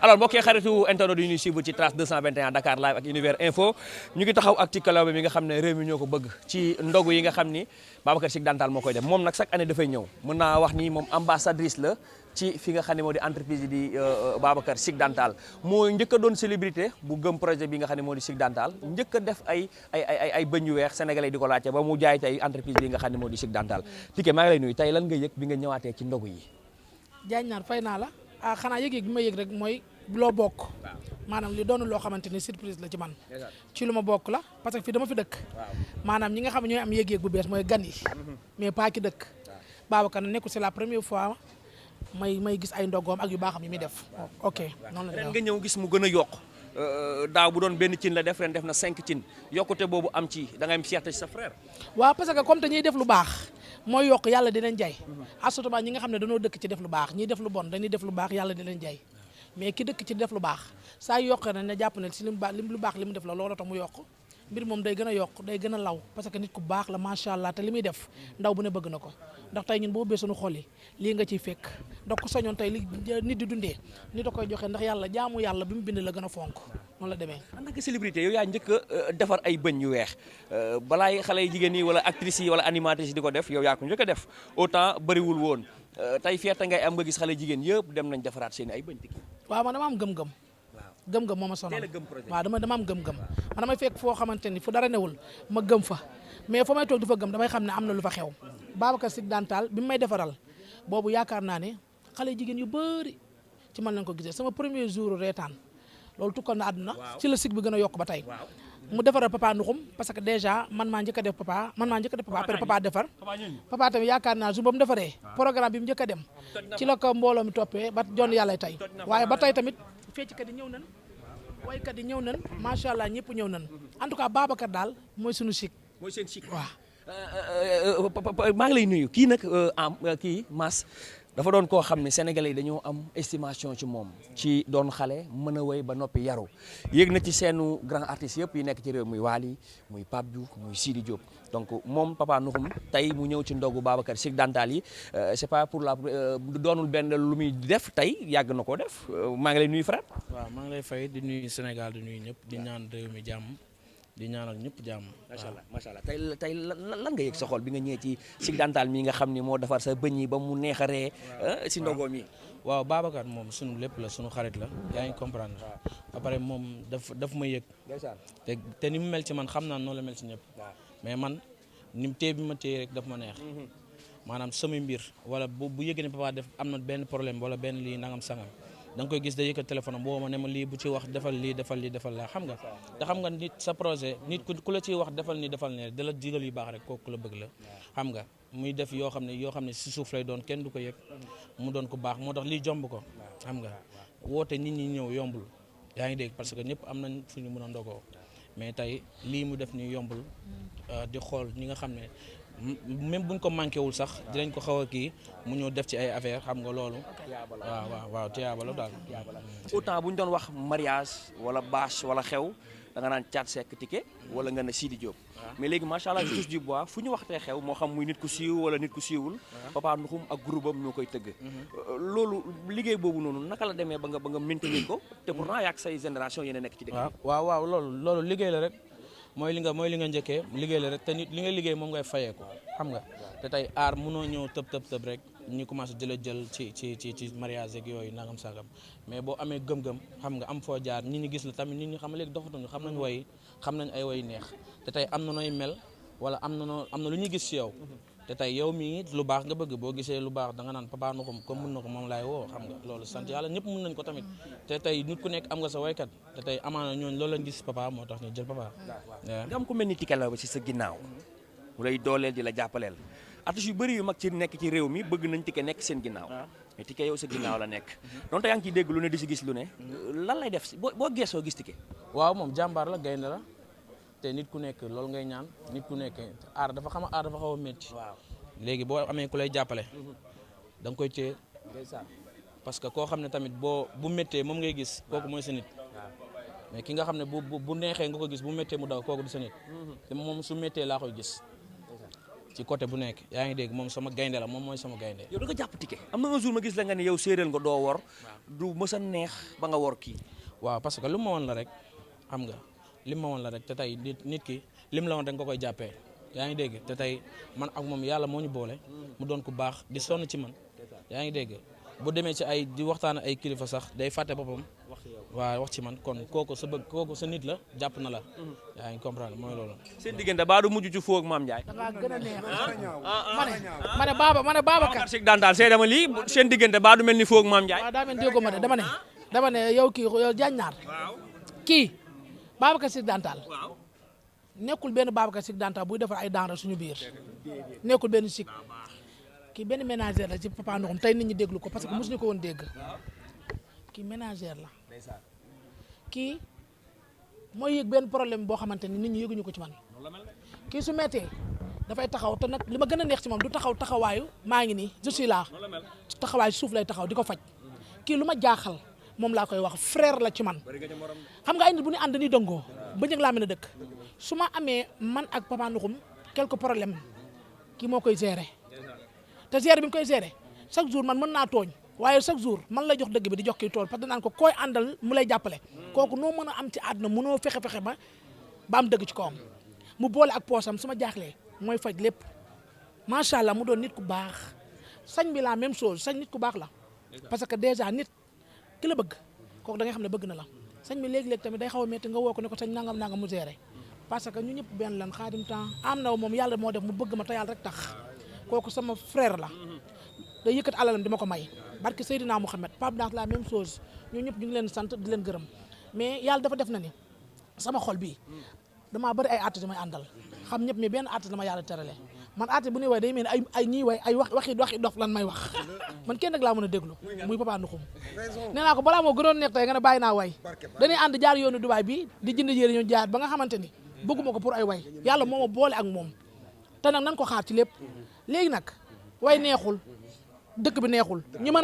alors mbokk yi xaritu internet yi ñuy suivre ci Trace 221 Dakar live ak Univers Info ñu ngi taxaw ak Ticka Laobé mi nga xam ne réew mi ñoo ko bëgg ci ndogu yi nga xam ni Babacar Chic Dental moo koy def moom nag chaque année dafay ñëw mën naa wax ni moom ambassadrice la ci fi nga xam ne moo di entreprise yi di Babacar Chic Dental moo njëkk a doon célébrité bu gëm projet bi nga xam ne moo di Chic Dental njëkk a def ay bëñ yu weex sénégalais di ko laajte ba mu jaay tey entreprise bi nga xam ne moo di Chic Dental Ticka maa ngi lay nuyu tey lan nga yëg bi nga ñëwaatee ci ndogu yi. jaañ naar fay naa la xanaa yëg-yëg bi ma yëg rek mooy loo bokk maanaam li doonu loo xamante ni surprise la ci man ci lu ma bokk la parce que fii dama fi dëkk maanaam ñi nga xam ne ñooy am yëg-yëg bu bees mooy gan yi mais pas ki dëkk Babacar na nekku c'est la première fois may gis ay ndogoom ak yu baaxam yi muy def ok noonu la ren nga ñëw gis mu gën a yokk daaw bu doon benn cin la def ren def na 5 cin yokkute boobu am ci da ngay am fierté ci sa frère. waaw parce que comme te ñuy def lu baax mooy yokk yàlla di leen jay surtout ñi nga xam ne dañoo dëkk ci def lu baax ñiy def lu bon dañuy def lu baax yàlla di leen jay mais ki dëkk ci def lu baax saa yokkee na ne jàpp ne si lu baax li mu def la loolu tax mu yokk mbir moom day gën a yokk day gën a law parce que nit ku baax la macha allah te li muy def ndaw bu ne bëgg na ko ndax tey ñun boo ubbee suñu xol yi lii nga ciy fekk ndax ku soñoon tey li nit di dundee nit da koy joxe ndax yàlla jaamu yàlla bi mu bind la gën a fonk noonu la demee. en tant que célébrité yow yaa njëkk a defar ay bëñ yu weex balaay xale yi jigéen yi wala actrices yi wala animatrices yi di ko def yow yaa ko njëkk a def autant bëriwul woon tey fierté ngay am nga gis xale jigéen yëpp dem nañ defaraat seen ay bëñ. waaw man dama am gëm-gëm. gëm-gëm moo ma sonal waaw dama am gëm-gëm man damay fekk foo xamante ni fu dara newul ma gëm fa mais fa may toog di fa gëm damay xam ne am na lu fa xew Babacar Chic Dental bi mu may defaral boobu yaakaar naa ne xale jigéen yu bëri ci man lañ ko gisee sama premier jour reetaan loolu tukkoon na àdduna ci la Chic bi gën a yokk ba tey mu defaral papa Nuxum parce que déjà man maa njëkk a def papa après papa defar papa tamit yaakaar naa su ba mu defaree programme bi mu njëkk a dem ci la ko mbooloo mi toppee ba jon yàlla tey waaye ba tey tamit fecckat yi ñëw nañ waykat yi ñëw nañ macha allah ñëpp ñëw nañ en tout cas Babacar daal mooy sunu Chic. mooy seen Chic waaw. maa ngi lay nuyu kii nag kii Mass dafa doon koo xam ne sénégalais yi dañoo am estimation ci moom ci doon xale mën a woy ba noppi yaru yéeg na ci seenu grand artiste yëpp yi nekk ci réew muy Wally muy Pape Diouf muy Sidi Diop donc moom Papa Nuxum tey mu ñëw ci ndogu Babacar Chic Dental yi c'est pas pour la doonul benn lu muy def tey yàgg na koo def maa ngi lay nuyu frère. waaw maa ngi lay fay di nuyu Sénégal di nuyu ñëpp di ñaan réew mi jàmm di ñaanal ñëpp jàmm. macha allah tey lan nga yëg sa xol bi nga ñëwee ci Chic Dental mi nga xam ni moo defar sa bëñ yi ba mu neex a ree si ndogo mi. waaw Babacar moom sunu lépp la sunu xarit la yaa ngi comprendre après moom daf ma yëg te ni mu mel ci man xam naa noonu la mel ci ñëpp mais man ni mu téye bi ma téye rek daf ma neex maanaam sama mbir wala bu yëgee ne papa def am na benn problème wala benn lii nangam sangam da nga koy gis da yëkkat téléphone am boo ma ne ma lii bu ci wax defal lii defal laa xam nga te xam nga nit sa projet nit ku la ciy wax defal nii defal ne da la digal yu baax rek kooku la bëgg la xam nga muy def yoo xam ne si suuf lay doon kenn du ko yëg mu doon ko baax moo tax lii jomb ko xam nga woote nit ñi ñëw yombul yaa ngi dégg parce que ñëpp am nañ fu ñu mën a ndogoo mais tey lii mu def nii yombul di xool ñi nga xam ne même buñ ko manqué wul sax dinañ ko xaw a kii mu ñëw def ci ay affaire xam nga loolu waaw tiyaaba la daal autant bu ñu doon wax mariage wala bâche wala xew da nga naan Thiat Seck Ticka wala nga ne Sidi Diop mais léegi macha allah touche du bois fu ñu waxtee xew moo xam muy nit ku siiw wala nit ku siiwul Papa Nuxum ak groupe am ñoo koy tëgg loolu liggéey boobu noonu naka la demee ba nga maintenir ko te pourtant yaak say génération yéen a nekk ci dëkk waaw loolu liggéey la rek mooy li nga njëkkee liggéey la rek te nit li nga liggéey moom ngay fayee ko xam nga te tey aar mënoo ñëw tëb rek ñu commencé di la jël ci mariage ak yooyu nangam sagam mais boo amee gëm-gëm xam nga am foo jaar nit ñi gis la tamit nit ñi xam nga léegi doxatuñu xam nañ way xam nañ ay way neex te tey am na nooy mel wala am na lu ñuy gis ci yow te tey yow mii lu baax nga bëgg boo gisee lu baax da nga naan Papa Nuxum comme mun na ko moom laay woo xam nga loolu sant yàlla ñëpp mun nañ ko tamit te tey nit ku nekk am nga sa waykat te tey amaana ñooñu loolu lañ gis papa moo tax ñu jël papa. nga am ku mel ni Ticka Laobé ci sa ginnaaw mu lay dooleel di la jàppaleel artistes yu bëri yu mag ci nekk ci réew mi bëgg nañ Ticka nekk seen ginnaaw mais Ticka yow sa ginnaaw la nekk donte yaa ngi ciy dégg lu ne di si gis lu ne lan lay def si boo geesoo gis Ticka waaw moom jàmbaar la gaynde la te nit ku nekk loolu ngay ñaan nit ku nekk aar dafa xaw a métti léegi boo amee ku lay jàppale da nga koy téye parce que koo xam ne tamit bu méttee moom ngay gis kooku mooy sa nit mais ki nga xam ne bu neexee nga ko gis bu méttee mu daw kooku du sa nit te moom su méttee laa koy gis ci côté bu nekk yaa ngi dégg moom sama gaynde la moom mooy sama gaynde. yow da nga jàpp Ticka am na un jour ma gis la nga ne yow séeréer nga doo wor du mës a neex ba nga wor kii. waaw parce que lu ma woon la rek xam nga lim ma woon la rek te tey nit ki lim la woon rek nga koy jàppee yaa ngi dégg te tey man ak moom yàlla moo ñu boole mu doon ku baax di sonn ci man yaa ngi dégg bu demee ci ay di waxtaan ay kilifa sax day fàtte boppam waaw wax ci man kon kooku sa nit la jàpp na la yaa ngi comprendre mooy loolu. seen diggante baa du mujj ci foo ak Mame Ndiaye. da ngaa gën a neex ma ne Babacar Sig Dantal see dama lii seen diggante baa du mel ni foo ak Mame Ndiaye. waaw daa mel déggoo ma de dama ne yow kii yow Diagne Nar kii Babacar Sig Dantal nekkul benn Babacar Sig Dantal buy defar ay denrées suñu biir nekkul benn Sig kii benn ménagère la ci Papa Ndoxum tey nit ñi déglu ko parce que mosuñu ko woon dégg kii ménagère la kii mooy yëg benn problème boo xamante ni nit ñi yëguñu ko ci man kii su mettee dafay taxaw te nag li ma gën a neex ci moom du taxawaayu maa ngi nii je suis là taxawaayu suuf lay taxaw di ko faj kii lu ma jaaxal moom laa koy wax frère la ci man xam nga ay nit bu ñu ànd ni dëngoo ba njëg laa mën a dëkk su ma amee man ak Papa Ndoxum quelques problèmes kii moo koy gérer te gérer bi mu koy gérer chaque jour man mën naa tooñ waaye chaque jour man lay jox dëgg bi di jox kii tool parce que naan ko koy àndal mu lay jàppale kooku noo mën a am ci àdduna mënoo fexe ba am dëgg ci kawam mu boole ak poosam su ma jaaxlee mooy faj lépp macha allah mu doon nit ku baax sañ bi la même chose sañ nit ku baax la parce que déjà nit ki la bëgg kooku da nga xam ne bëgg na la sañ bi léegi-léegi tamit day xaw a métti nga woo ko ne ko sañ nangam mu géré parce que ñu ñëpp benn lan xaadim temps am na moom yàlla moo def mu bëgg ma te yàlla rek tax kooku sama frère la day yëkkat alalam di ma ko may barke Seydina Mouhamed Pape Dans la même chose ñun ñëpp ñu ngi leen sant di leen gërëm mais yàlla dafa def na ni sama xol bii damaa bëri ay artistes may àndal xam ñëpp mais benn artiste dama yàlla terale man artiste bu ñuy way day mel ni ay ñiy way ay waxi dof lan may wax man kenn rek laa mën a déglu muy Papa Ndoxum nee naa ko balaa moo gënoon nekk tey nga ne bàyyi naa way dañuy ànd jaar yoonu Dubaay bi di jënd yére ñu jaar ba nga xamante ni bëgguma ko pour ay way yàlla moo ma boole ak moom te nag nan ko xaar ci lépp léegi nag way neexul dëkk bi neexul ñi mën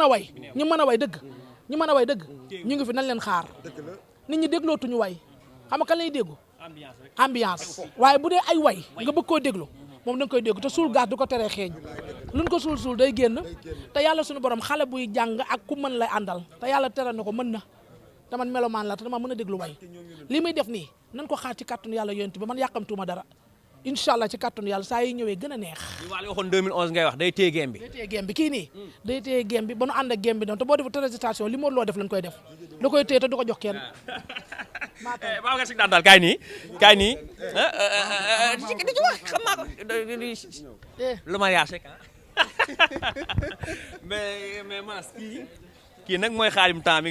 a way dëgg ñu ngi fi nañ leen xaar nit ñi déglootuñu way xam nga kan lay déggu ambiance waaye bu dee ay way nga bëgg koo déglu moom da nga koy dégg te suul gaas du ko teree xeeñ luñ ko suul day génn te yàlla suñu borom xale buy jàng ak ku mën lay àndal te yàlla tere na ko mën na te man melomaan la te dama mën a déglu way li muy def nii nan ko xaar ci kàttanu yàlla yonent bi man yàqamtuuma dara incha allah ci kàttanu yàlla saa yi ñëwee gën a neex. li Wally waxoon 2011 ngay wax day téye game bi. day téye game bi kii nii. day téye game bi ba nu ànd ak game bi noonu te boo defee télévision li Modou Lo def lañ koy def da koy téye te du ko jox kenn. Babacar Sig Dantal kaay nii di ci wax xam naa ko lu ma yaase mais Mass kii nag mooy Xaadim temps mi nga